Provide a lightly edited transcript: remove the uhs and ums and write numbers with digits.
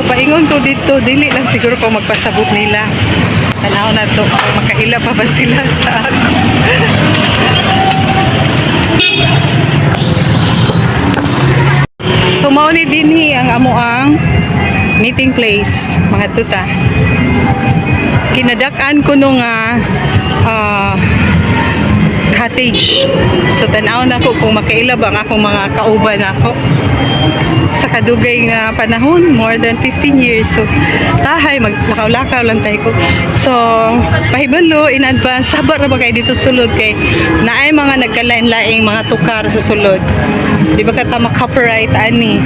So paingon ko dito, dili lang siguro ko magpasabot nila. Tanaw na to, makaila pa ba sila sa ako? So mao ni dinhi ang amoang meeting place, mga tuta. Kinadak-an ko no nga cottage. So tan-aw na ko kung makaila ba ang akong mga kauban nako sa kadugay nga panahon, more than 15 years. So tahay, maglakaw-lakaw lang tayo ko. So pahibalo in advance, sabar ra ba kay dito sulod kay naay mga nagkalain-laing mga tukar sa sulod. Di ba ka tama copyright ani?